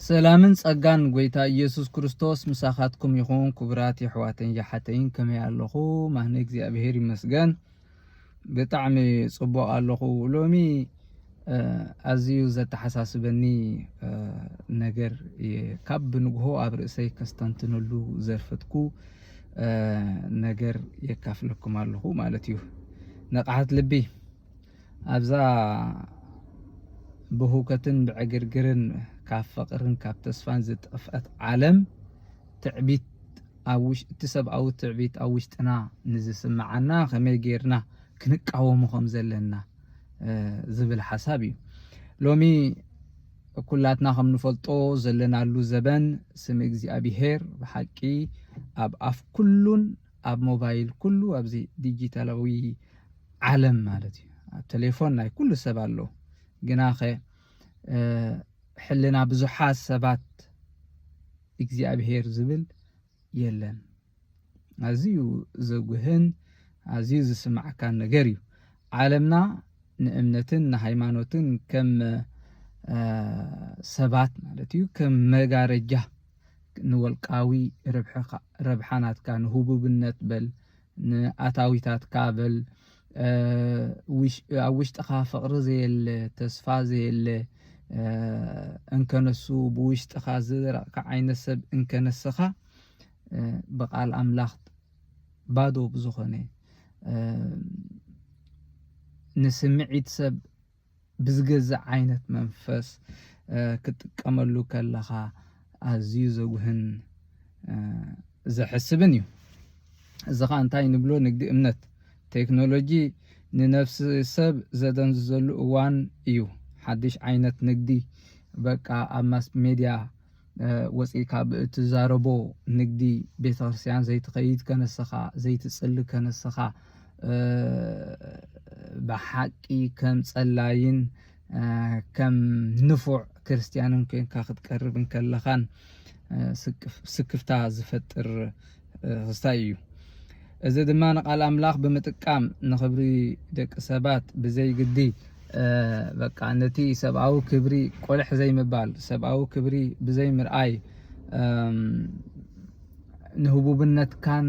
ሰላምን ጸጋን ጎይታ ኢየሱስ ክርስቶስ ምሳኻትኩም ይኹን። ክቡራት የሕዋተይን የሓተይን፣ ከመይ ኣለኹ? ማህነ እግዚኣብሔር ይመስገን፣ ብጣዕሚ ጽቡቕ ኣለኹ። ሎሚ፣ እ፣ ኣዝዩ ዘተሓሳስበኒ፣ እ፣ ነገር እየ ካብ ብንግሆ ኣብ ርእሰይ ከስተንትነሉ ዘርፈትኩ፣ እ፣ ነገር የካፍለኩም ኣለኹ ማለት እዩ። ንቕሓት ልቢ ኣብዛ ብህውከትን ብዕግርግርን ካብ ፍቕርን ካብ ተስፋን ዝጠፍአት ዓለም ትዕቢት ኣብ ውሽ-፣ እቲ ሰብኣዊ ትዕቢት ኣብ ውሽጥና ንዝስምዓና ከመይ ጌርና ክንቃወሞ ከም ዘለና፣ እ፣ ዝብል ሓሳብ እዩ። ሎሚ ኩላትና ከም ንፈልጦ ዘለናሉ ዘበን ስም እግዚኣብሄር ብሓቂ ኣብ ኣፍ ኩሉን ኣብ ሞባይል ኩሉ ኣብዚ ዲጂታላዊ ዓለም ማለት እዩ። ኣብ ቴሌፎን ናይ ኩሉ ሰብ ኣሎ። ግናኸ፣ እ፣ ሕልና ብዙሓት ሰባት እግዚኣብሄር ዝብል የለን። ኣዝዩ ዘጉህን ኣዝዩ ዝስምዓካን ነገር እዩ። ዓለምና ንእምነትን ንሃይማኖትን ከም፣ እ፣ ሰባት ማለት እዩ፣ ከም መጋረጃ ንወልቃዊ ረብሐኻ-፣ ረብሓ ናትካ፣ ንህቡብነት በል፣ ንኣታዊታትካ በል፣ እ፣ ውሽ-፣ ኣብ ውሽጥኻ ፍቕሪ ዘየለ፣ ተስፋ ዘየለ፣ እ፣ እንከነሱ ብውሽጥኻ ዝደረቕካ ዓይነት ሰብ እንከነስኻ፣ እ፣ ብቓል ኣምላኽ ባዶ ብዝኾነ፣ እ፣ ንስምዒት ሰብ ብዝገዝእ ዓይነት መንፈስ፣ እ፣ ክትጥቀመሉ ከለኻ ኣዝዩ ዘጉህን፣ እ፣ ዘሕስብን እዩ። እዚ ኸኣ እንታይ ንብሎ? ንግዲ እምነት። ቴክኖሎጂ ንነፍሲ ሰብ ዘደንዝዘሉ እዋን እዩ። ሓድሽ ዓይነት ንግዲ፣ በቃ ኣብ ማስ ሜድያ፣ እ፣ ወጺእካ ብእትዛረቦ ንግዲ፣ ቤተክርስትያን ዘይትኸይድ ከነስኻ፣ ዘይትጽሊ ከነስኻ፣ እ፣ ብሓቂ ከም ጸላይን፣ እ፣ ከም ንፉዕ ክርስትያንን ኮንካ ክትቀርብ እንከለኻን፣ እ፣ ስክፍ-፣ ስክፍታ ዝፈጥር፣ እ፣ ክስታይ እዩ። እዚ ድማ ንቃል ኣምላኽ ብምጥቃም ንኽብሪ ደቂ ሰባት ብዘይ ግዲ፣ እ፣ በቃ ነቲ ሰብኣዊ ክብሪ ቆልሕ ዘይምባል፣ ሰብኣዊ ክብሪ ብዘይ ምርኣይ፣ እም፣ ንህቡብነትካን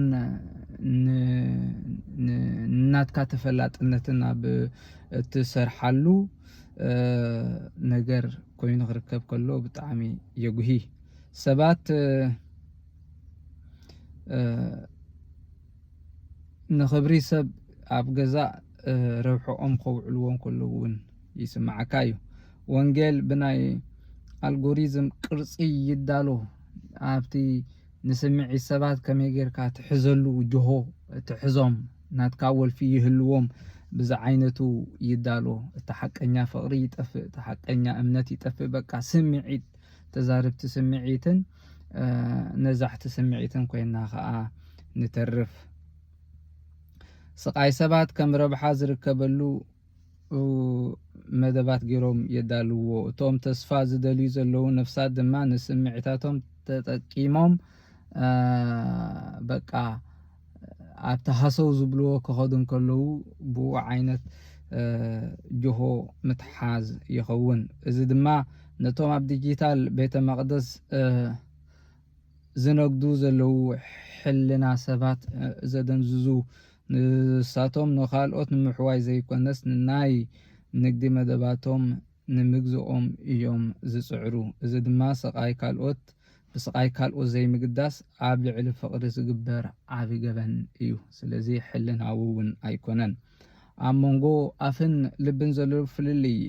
ን-፣ ን-፣ ንናትካ ተፈላጥነትን ኣብ እትሰርሓሉ፣ እ፣ ነገር ኮይኑ ክርከብ ከሎ ብጣዕሚ የጉሂ። ሰባት፣ እ፣ እ፣ ንኽብሪ ሰብ ኣብ ገዛእ፣ እ፣ ረብሕኦም ከውዕልዎ እንከለዉ እውን ይስምዓካ እዩ። ወንጌል ብናይ ኣልጎሪዝም ቅርጺ ይዳሎ። ኣብቲ ንስምዒት ሰባት ከመይ ጌርካ ትሕዘሉ ጅሆ ትሕዞም፣ ናትካ ወልፊ ይህልዎም፣ ብዚ ዓይነቱ ይዳሎ። እቲ ሓቀኛ ፍቕሪ ይጠፍእ፣ እቲ ሓቀኛ እምነት ይጠፍእ። በቃ ስምዒት፣ ተዛረብቲ ስምዒትን፣ እ፣ ነዛሕቲ ስምዒትን ኮይና ኸኣ ንተርፍ። ስቓይ ሰባት ከም ረብሓ ዝርከበሉ መደባት ገይሮም የዳልውዎ። እቶም ተስፋ ዝደልዩ ዘለዉ ነፍሳት ድማ ንስምዒታቶም ተጠቂሞም፣ እ፣ በቃ ኣብቲ ሃሰው ዝብልዎ ክኸዱ እንከለዉ ብኡ ዓይነት፣ እ፣ ጅሆ ምትሓዝ ይኸውን። እዚ ድማ ነቶም ኣብ ዲጂታል ቤተ መቕደስ፣ እ፣ ዝነግዱ ዘለዉ ሕልና ሰባት፣ እ፣ ዘደንዝዙ፣ ንሳቶም ንኻልኦት ንምሕዋይ ዘይኮነስ ንናይ ንግዲ መደባቶም ንምግዝኦም እዮም ዝጽዕሩ። እዚ ድማ ስቓይ ካልኦት፣ ብስቓይ ካልኦት ዘይምግዳስ ኣብ ልዕሊ ፍቕሪ ዝግበር ዓቢ ገበን እዩ። ስለዚ ሕልናዊ እውን ኣይኮነን። ኣብ መንጎ ኣፍን ልብን ዘሎ ፍልልይ፣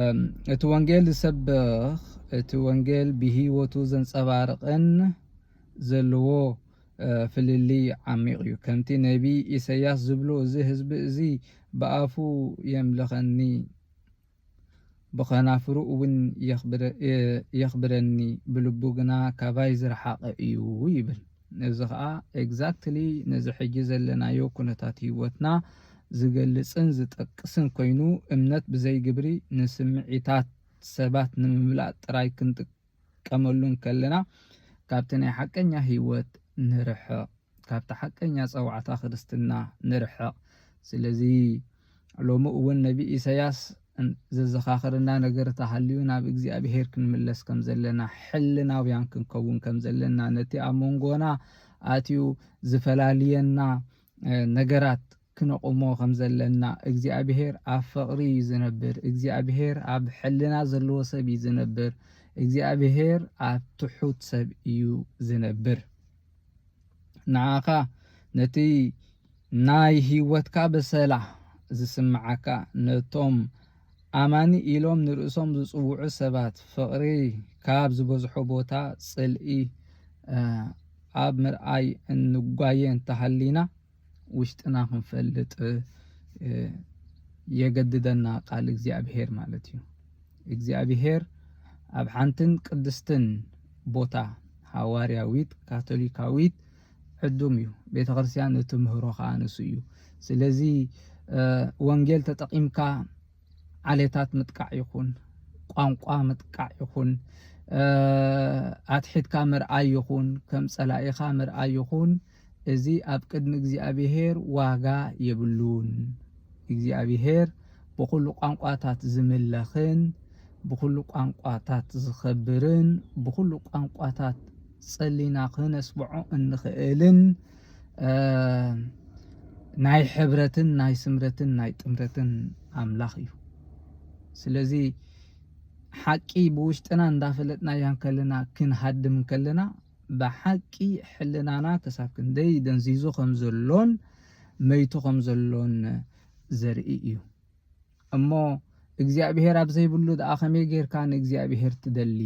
እም፣ እቲ ወንጌል ዝሰብኽ፣ እቲ ወንጌል ብህይወቱ ዘንጸባርቕን ዘለዎ፣ እ፣ ፍልልይ ዓሚቕ እዩ። ከምቲ ነቢ ኢሳይያስ ዝብሎ፣ "እዚ ህዝቢ እዚ ብኣፉ የምልኸኒ፣ ብኸናፍሩ እውን የኽብረ-፣ የ-፣ የኽብረኒ፣ ብልቡ ግና ካባይ ዝረሓቐ እዩ" ይብል። እዚ ኸኣ ኤግዛክትሊ ነዚ ሕጂ ዘለናዮ ኩነታት ህይወትና ዝገልጽን ዝጠቅስን ኮይኑ፣ እምነት ብዘይ ግብሪ ንስምዒታት ሰባት ንምምላእ ጥራይ ክንጥቀመሉ እንከለና፣ ካብቲ ናይ ሓቀኛ ህይወት ንርሕቕ፣ ካብቲ ሓቀኛ ጸዋዕታ ክርስትና ንርሕቕ። ስለዚ ሎሚ እውን ነቢ ኢሳያስ ዘዘኻኽረና ነገር ተሃልዩ ናብ እግዚኣብሔር ክንምለስ ከም ዘለና፣ ሕልናውያን ክንከውን ከም ዘለና፣ ነቲ ኣብ መንጎና ኣትዩ ዝፈላልየና ነገራት ክነቑሞ ከም ዘለና፣ እግዚኣብሔር ኣብ ፍቕሪ እዩ ዝነብር። እግዚኣብሔር ኣብ ሕልና ዘለዎ ሰብ እዩ ዝነብር። እግዚኣብሔር ኣብ ትሑት ሰብ እዩ ዝነብር። ንዓኻ ነቲ ናይ ህይወትካ በሰላ ዝስምዓካ፣ ነቶም ኣማኒ ኢሎም ንርእሶም ዝጽውዑ ሰባት፣ ፍቕሪ ካብ ዝበዝሖ ቦታ ጽልኢ ኣብ ምርኣይ እንጓየ እንተሃሊና፣ ውሽጥና ክንፈልጥ የገድደና ቃል እግዚኣብሔር ማለት እዩ። እግዚኣብሔር ኣብ ሓንትን ቅድስትን ቦታ፣ ሃዋርያዊት ካቶሊካዊት ዕዱም እዩ። ቤተ ክርስቲያን እትምህሮ ከዓ ንሱ እዩ። ስለዚ ወንጌል ተጠቂምካ ዓሌታት ምጥቃዕ ይኹን፣ ቋንቋ ምጥቃዕ ይኹን፣ ኣትሒትካ ምርኣይ ይኹን፣ ከም ጸላኢኻ ምርኣይ ይኹን፣ እዚ ኣብ ቅድሚ እግዚኣብሔር ዋጋ የብሉን። እግዚኣብሔር ብኹሉ ቋንቋታት ዝምለኽን ብኹሉ ቋንቋታት ዝኸብርን ብኹሉ ቋንቋታት ጸሊና ክነስምዖ እንኽእልን ናይ ሕብረትን ናይ ስምረትን ናይ ጥምረትን ኣምላኽ እዩ። ስለዚ ሓቂ ብውሽጥና እንዳፈለጥናያ እንከለና፣ ክንሃድም እንከለና፣ ብሓቂ ሕልናና ክሳብ ክንደይ ደንዚዙ ከም ዘሎን መይቱ ከም ዘሎን ዘርኢ እዩ። እሞ እግዚኣብሔር ኣብ ዘይብሉ ደኣ ከመይ ጌርካ ንእግዚኣብሔር ትደሊ?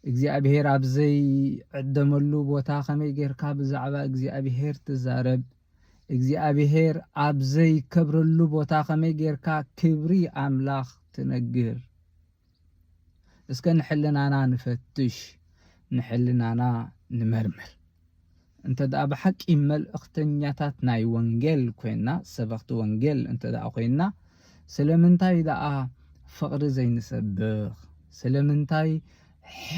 እግዚኣብሔር ኣብ ዘይዕደመሉ ቦታ ከመይ ጌርካ ብዛዕባ እግዚኣብሔር ትዛረብ? እግዚኣብሔር ኣብ ዘይከብረሉ ቦታ ከመይ ጌርካ ክብሪ ኣምላኽ ትነግር? እስከ ንሕልናና ንፈትሽ፣ ንሕልናና ንመርምር። እንተ ደኣ ብሓቂ መልእኽተኛታት ናይ ወንጌል ኮይንና፣ ሰበኽቲ ወንጌል እንተ ደኣ ኮይንና፣ ስለምንታይ ደኣ ፍቕሪ ዘይንሰብኽ? ስለምንታይ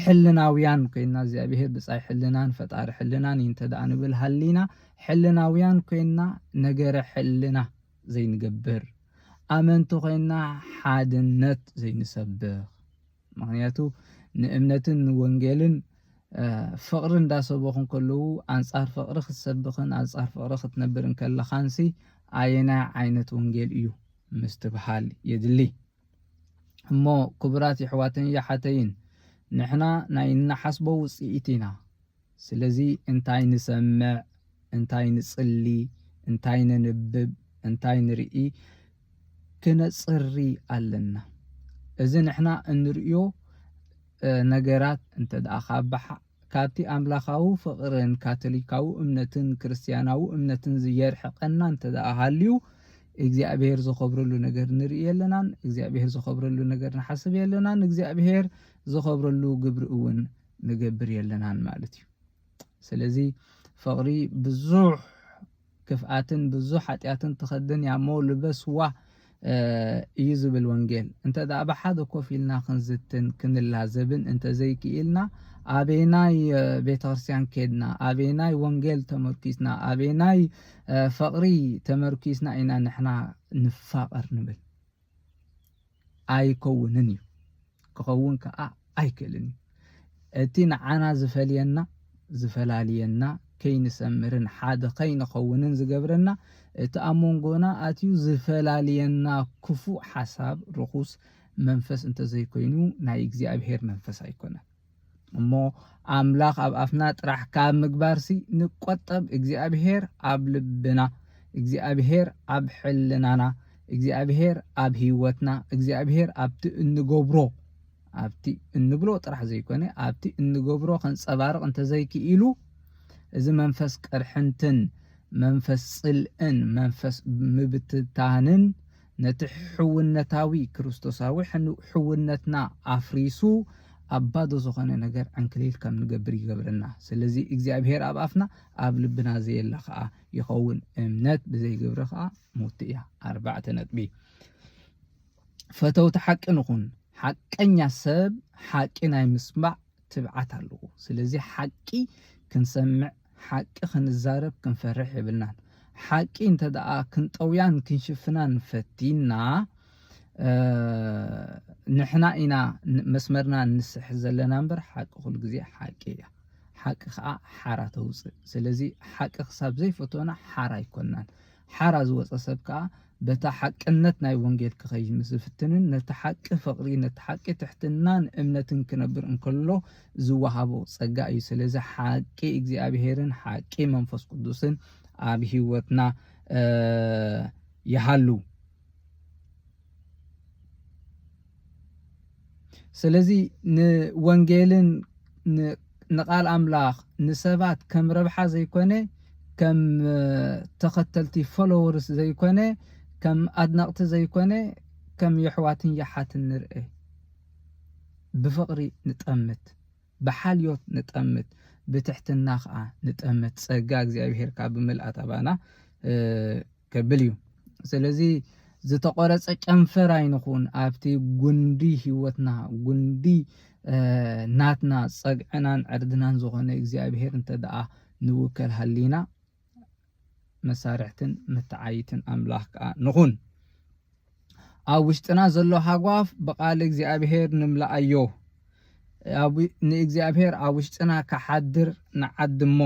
ሕልናውያን ኮይንና፣ እግዚኣብሔር ብጻይ ሕልናን ፈጣሪ ሕልናን እዩ እንተ ደኣ ንብል ሃሊና፣ ሕልናውያን ኮይንና ነገረ ሕልና ዘይንገብር፣ ኣመንቲ ኮይንና ሓድነት ዘይንሰብኽ? ምኽንያቱ ንእምነትን ንወንጌልን ፍቕሪ እንዳሰበኹ እንከለዉ፣ ኣንጻር ፍቕሪ ክትሰብኽን ኣንጻር ፍቕሪ ክትነብር እንከለኻንሲ፣ ኣየናይ ዓይነት ወንጌል እዩ ምስትብሃል የድሊ። እሞ ክቡራት የሕዋትን የሓተይን፣ ንሕና ናይ እንሓስቦ ውጽኢት ኢና። ስለዚ እንታይ ንሰምዕ፣ እንታይ ንጽሊ፣ እንታይ ነንብብ፣ እንታይ ንርኢ ክነጽሪ ኣለና። እዚ ንሕና እንርእዮ ነገራት እንተ ደኣ ካብ ብሓ-፣ ካብቲ ኣምላኻዊ ፍቕርን ካቶሊካዊ እምነትን ክርስትያናዊ እምነትን ዝየርሕቐና እንተ ደኣ ሃልዩ፣ እግዚኣብሔር ዝኸብረሉ ነገር ንርኢ የለናን፣ እግዚኣብሔር ዝኸብረሉ ነገር ንሓስብ የለናን፣ እግዚኣብሔር ዝኸብረሉ ግብሪ እውን ንገብር የለናን ማለት እዩ። ስለዚ ፍቕሪ ብዙሕ ክፍኣትን ብዙሕ ሓጢኣትን ትኸድን እያ እሞ ልበስዋ እዩ ዝብል ወንጌል። እንተ ደኣ ብሓደ ኮፍ ኢልና ክንዝትን ክንላዘብን እንተ ዘይክኢልና፣ ኣበየናይ ቤተ ክርስቲያን ከድና፣ ኣበየናይ ወንጌል ተመርኪስና፣ ኣበየናይ ፍቕሪ ተመርኪስና ኢና ንሕና ንፋቐር ንብል? ኣይከውንን እዩ። ክኸውን ከኣ ኣይክእልን እዩ። እቲ ንዓና ዝፈልየና፣ ዝፈላልየና፣ ከይንሰምርን ሓደ ከይንኸውንን ዝገብረና፣ እቲ ኣብ መንጎና ኣትዩ ዝፈላልየና ክፉእ ሓሳብ፣ ርኹስ መንፈስ እንተዘይኮይኑ፣ ናይ እግዚኣብሔር መንፈስ ኣይኮነን። እሞ ኣምላኽ ኣብ ኣፍና ጥራሕ ካብ ምግባርሲ ንቆጠብ። እግዚኣብሔር ኣብ ልብና፣ እግዚኣብሔር ኣብ ሕልናና፣ እግዚኣብሔር ኣብ ህይወትና፣ እግዚኣብሔር ኣብቲ እንገብሮ፣ ኣብቲ እንብሎ ጥራሕ ዘይኮነ፣ ኣብቲ እንገብሮ ከንጸባርቕ እንተዘይክኢሉ፣ እዚ መንፈስ ቅርሕንትን መንፈስ ጽልእን መንፈስ ምብትታንን ነቲ ሕውነታዊ ክርስቶሳዊ ሕን-፣ ሕውነትና ኣፍሪሱ ኣብ ባዶ ዝኾነ ነገር ዕንክሊል ከም ንገብር ይገብረና። ስለዚ እግዚኣብሔር ኣብ ኣፍና ኣብ ልብና ዘየለ ኸኣ ይኸውን። እምነት ብዘይ ግብሪ ኸኣ ሙት እያ። ኣርባዕተ ነጥቢ። ፈተውቲ ሓቂ ንኹን። ሓቀኛ ሰብ ሓቂ ናይ ምስማዕ ትብዓት ኣለዎ። ስለዚ ሓቂ ክንሰምዕ፣ ሓቂ ክንዛረብ ክንፈርሕ የብልናን። ሓቂ እንተ ደኣ ክንጠውያን ክንሽፍናን ፈቲና፣ ንሕና ኢና መስመርና ንስሕ ዘለና እምበር ሓቂ ኩሉ ግዜ ሓቂ እያ። ሓቂ ከዓ ሓራ ተውፅእ። ስለዚ ሓቂ ክሳብ ዘይፈተና ሓራ ኣይኮናን። ሓራ ዝወፀ ሰብ ከዓ በታ ሓቅነት ናይ ወንጌል ክኸይድ ምስ ዝፍትንን ነቲ ሓቂ ፍቕሪ፣ ነቲ ሓቂ ትሕትናን እምነትን ክነብር እንከሎ ዝወሃቦ ፀጋ እዩ። ስለዚ ሓቂ እግዚኣብሄርን ሓቂ መንፈስ ቅዱስን ኣብ ህይወትና ይሃሉ። ስለዚ ንወንጌልን ንቃል ኣምላኽ ንሰባት ከም ረብሓ ዘይኮነ፣ ከም ተኸተልቲ ፎሎወርስ ዘይኮነ፣ ከም ኣድነቕቲ ዘይኮነ፣ ከም የሕዋትን የሓትን ንርኤ። ብፍቕሪ ንጠምት፣ ብሓልዮት ንጠምት፣ ብትሕትና ከዓ ንጠምት። ጸጋ እግዚኣብሔር ከዓ ብምልኣት ኣባና ከብል እዩ። ስለዚ ዝተቆረጸ ጨንፈር ኣይንኹን። ኣብቲ ጉንዲ ህይወትና፣ ጉንዲ ናትና፣ ጸግዕናን ዕርድናን ዝኾነ እግዚኣብሔር እንተ ደኣ ንውከል ሃሊና፣ መሳርሕትን መተዓይትን ኣምላኽ ከዓ ንኹን። ኣብ ውሽጥና ዘሎ ሃጓፍ ብቓል እግዚኣብሔር ንምልኣዮ። ንእግዚኣብሔር ኣብ ውሽጥና ክሓድር ንዓድሞ።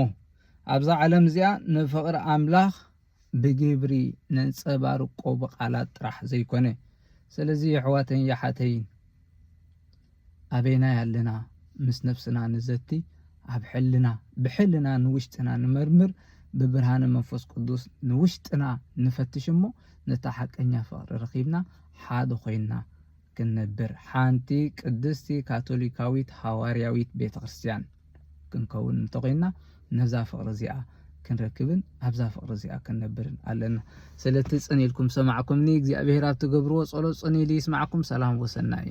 ኣብዛ ዓለም እዚኣ ንፍቕሪ ኣምላኽ ብግብሪ ነንጸባርቆ ብቓላት ጥራሕ ዘይኮነ። ስለዚ የሕዋተይን የሓተይን፣ ኣበይናይ ኣለና? ምስ ነብስና ንዘቲ፣ ኣብ ሕልና፣ ብሕልና ንውሽጥና ንመርምር፣ ብብርሃነ መንፈስ ቅዱስ ንውሽጥና ንፈትሽ እሞ፣ ነታ ሓቀኛ ፍቕሪ ረኺብና ሓደ ኮይንና ክንነብር፣ ሓንቲ ቅድስቲ ካቶሊካዊት ሃዋርያዊት ቤተ ክርስቲያን ክንከውን እንተኾይንና፣ ነዛ ፍቕሪ እዚኣ ክንረክብን ኣብዛ ፍቕሪ እዚኣ ክንነብርን ኣለና። ስለቲ ጽን ኢልኩም ሰማዕኩምኒ፣ እግዚኣብሔር ኣብ ትገብርዎ ጸሎት ጽን ኢሉ ይስማዕኩም። ሰላም ወሰናይ።